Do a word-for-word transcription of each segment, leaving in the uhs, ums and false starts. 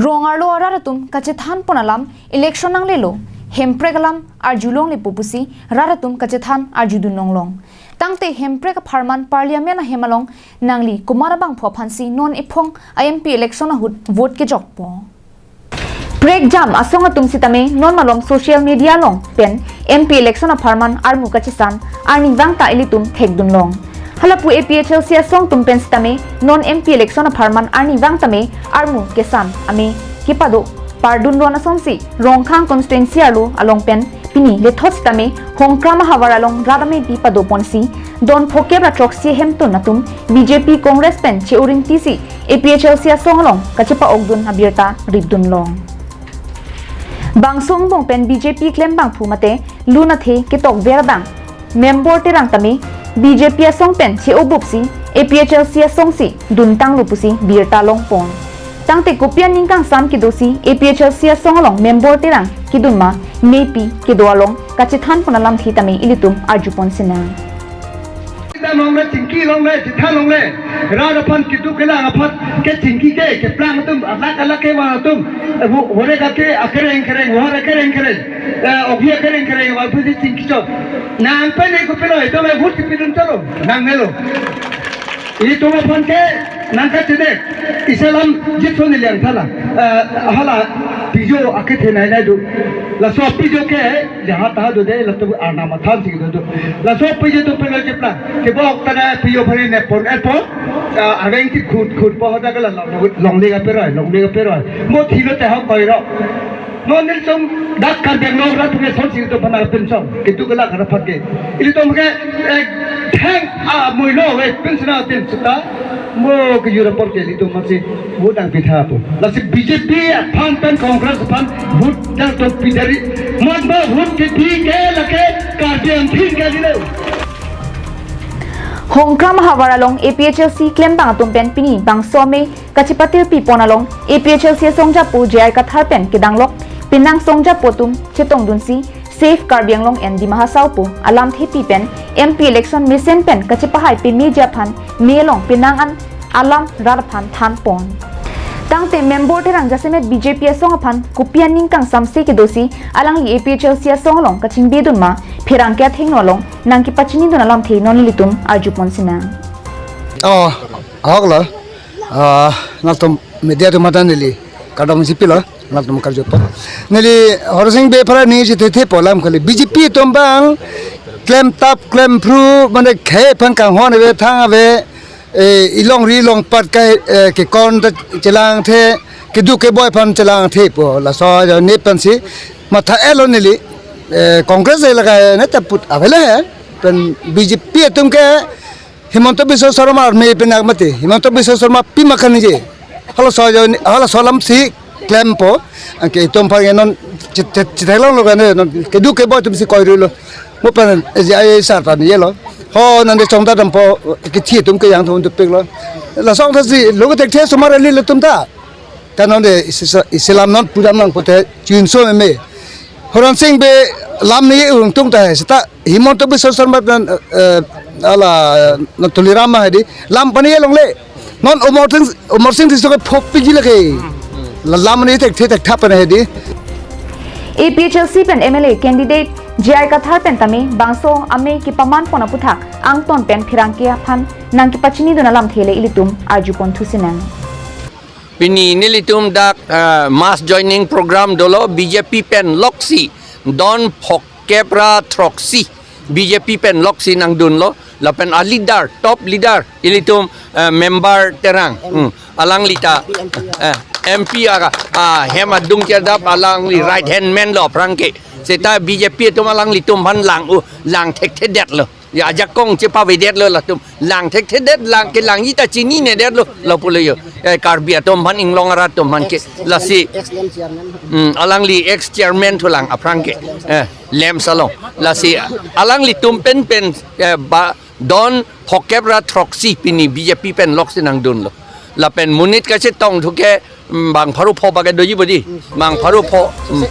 Rong arlo arat atum kachethan pon alam election nanglelo, hemprek alam arjulonglepo pusi rat atum kachethan arjudun longlong. Tangte hemprek apharman parliament ahem along nangli komat abangphu aphansi non ephong a-M P election ahut vote kejokpo. Prekjam asong atum sitame non malom social media along pen M P election apharman armu kachesan arnivang ta ilitum thekdun long. Halapu A P H L C asong atum pen sitame non M P election apharman arnivang tame armu kesan ame kepado pardun ron asonsi Rongkhang constituency arlo along pen pini lethot sitame Hongkram ahavar along rat amepi pado ponsi don phokep ra throksi hemtun atum B J P Congress pen che-oring tisi A P H L C asong along kachepa-okdun abirta ripdun long. Bangso angbong pen B J P klembangphu mate lun athe ketokver abang Membor Terang tame B J P asong pen che-obupsi A P H L C asongsi duntanglo pusi birta longpon. Tangte kopi aning kangsam kedosi A P H L C asong along Membor Terang kedun ma mepi kedo along kachethan pon alamthe tame ilitum arjupon sinang. Chingki longle, chingki longle, rat aphan keduk kelang aphan kechingki ke, keplang atum, alak alak kevang atum, eh, vo-, vore kake akereng kereng, vohar akereng kereng, eh, okhi akereng kereng, vang pusi chingki chot. Nang pen eko pelo, ito me vote kepidun cholo, nangnelo. Ilitum aphan ke nangkachedek, isi alam jitso neliang thala, eh, hala pijo akethe nai nai do. Laso pijo ke, jaha taha dode, latum arnam athansi kedo do. Laso pijo atum pelo cheplang. Kebok tada pijo phari nepon epon. Ah, aveng ti khut khut po hoda kala long, longle kaperoi, longle kaperoi. Mo thilo te ha koiro. Non nelitum dak Karbi Anglong rat atum asonsi ilitum aphan arpinchong. Keduk kelak araphan ke. Ilitum ke, eh, theng, ah, muilo ve pinsina tin sita. Mo kejur apor ke ilitum masi vote nangpitha po. Lasi B J P aphan pen Congress aphan vote nangtum pidari. Mon ba vote kepi ke lake Karbi angthin ke dilo. Hongkram ahavar along A P H L C klembang atum pen pini bangso ame kachepatirpi pon along A P H L C asong japo J I Kathar pen kedanglok penang song japo atum chetongdunsi Save Karbi Anglong and Dima Hasao pu alamthepi pen M P election mesen pen kachepahai pemeji aphan me along penang an alam rat aphan thanpon. Tangte Membor Terang jasemet B J P asong aphan kopi aning kangsamse kedosi alangli A P H L C asong along kachingbidun ma pherangke athengno along nangkepachinidun alamthe non ilitum arjupon sinang. Oh, ahok lo. Ah, nangtum media atum mata neli kardom G P lo, nangtum karjupo. Neli Horsing Bey aphan neli chethe thepo alam kali. B J P atum abang klemtap klemphru mane khei aphan kanghon ave thang ave, eh, ilongri longpat kai, eh, kekon ta chelangthe, keduk keboi aphan chelangthe po. Laso ajoine pensi matha-etlo neli, eh, Congress hai laga ne ta put avele hai. Pen B J P atum ke Himanta Biswa Sarma army penak mati. Himanta Biswa Sarma pima kaningje. Halaso ajoine, halaso alamsi klempo. Anke itum aphan non chit-, chit-, chithek longlo kan non keduk keboi atumsi koirulo. Mo pen A J I sar ta niyelo. Ho nande chongda dampo kethi atum ke yang atum dupiklo. Laso athasi lo kethekthe osomar eli lo atum ta. Kan nonde isi sa-, isi alam non pudam nang pote chinso meme. Horsing Bey lam ni ung tung ta hai seta Himanta Biswa Sarma pen, eh, ala, eh, na Tuliram hai di lam pani longle. Non Amarsing, Amarsing Tisso ke phopiji lake. La lam ni thekthektha pani hai di. A P H L C pen M L A candidate J I Kathar pen tame bangso ame kepaman pon aputhak angton pen pherangke aphan nangkepachinidun alamthe le ilitum arjupon thusinang. Pini nelitum dak, eh, mass joining program dolo B J P pen loksi don phokep ra throksi B J P pen loksi nangdunlo lapen a leader, top leader ilitum, eh, Member Terang. Hmm. Alangli ta, eh, M P aga, ah, hem adung chedap alangli right hand man lo aphrang ke. Seta B J P atum alanglitum aphan lang u, lang thekthedetlo. Ya ajakong chepavedetlo latum. Lang thekthedet lang kelangji ta chininedetlo. Lapulo yo. Eh, Karbi atum aphan inglong arat atum aphan ke. Lasi. Ex-lem chairman. Hmm, alangli ex chairman thulang aphrang ke. Eh, lem salong. Lasi alanglitum pen pen, eh, ba don phokep ra throksi pini B J P pen loksi nangdunlo. Lapen monit kachetong thu ke, mm, bang pharo pho bage doji bodi. Bang pharo pho, mm,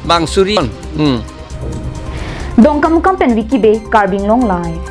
bang suri. Mm. Dongkamukam pen Vicky Bey, Karbi Anglong Live.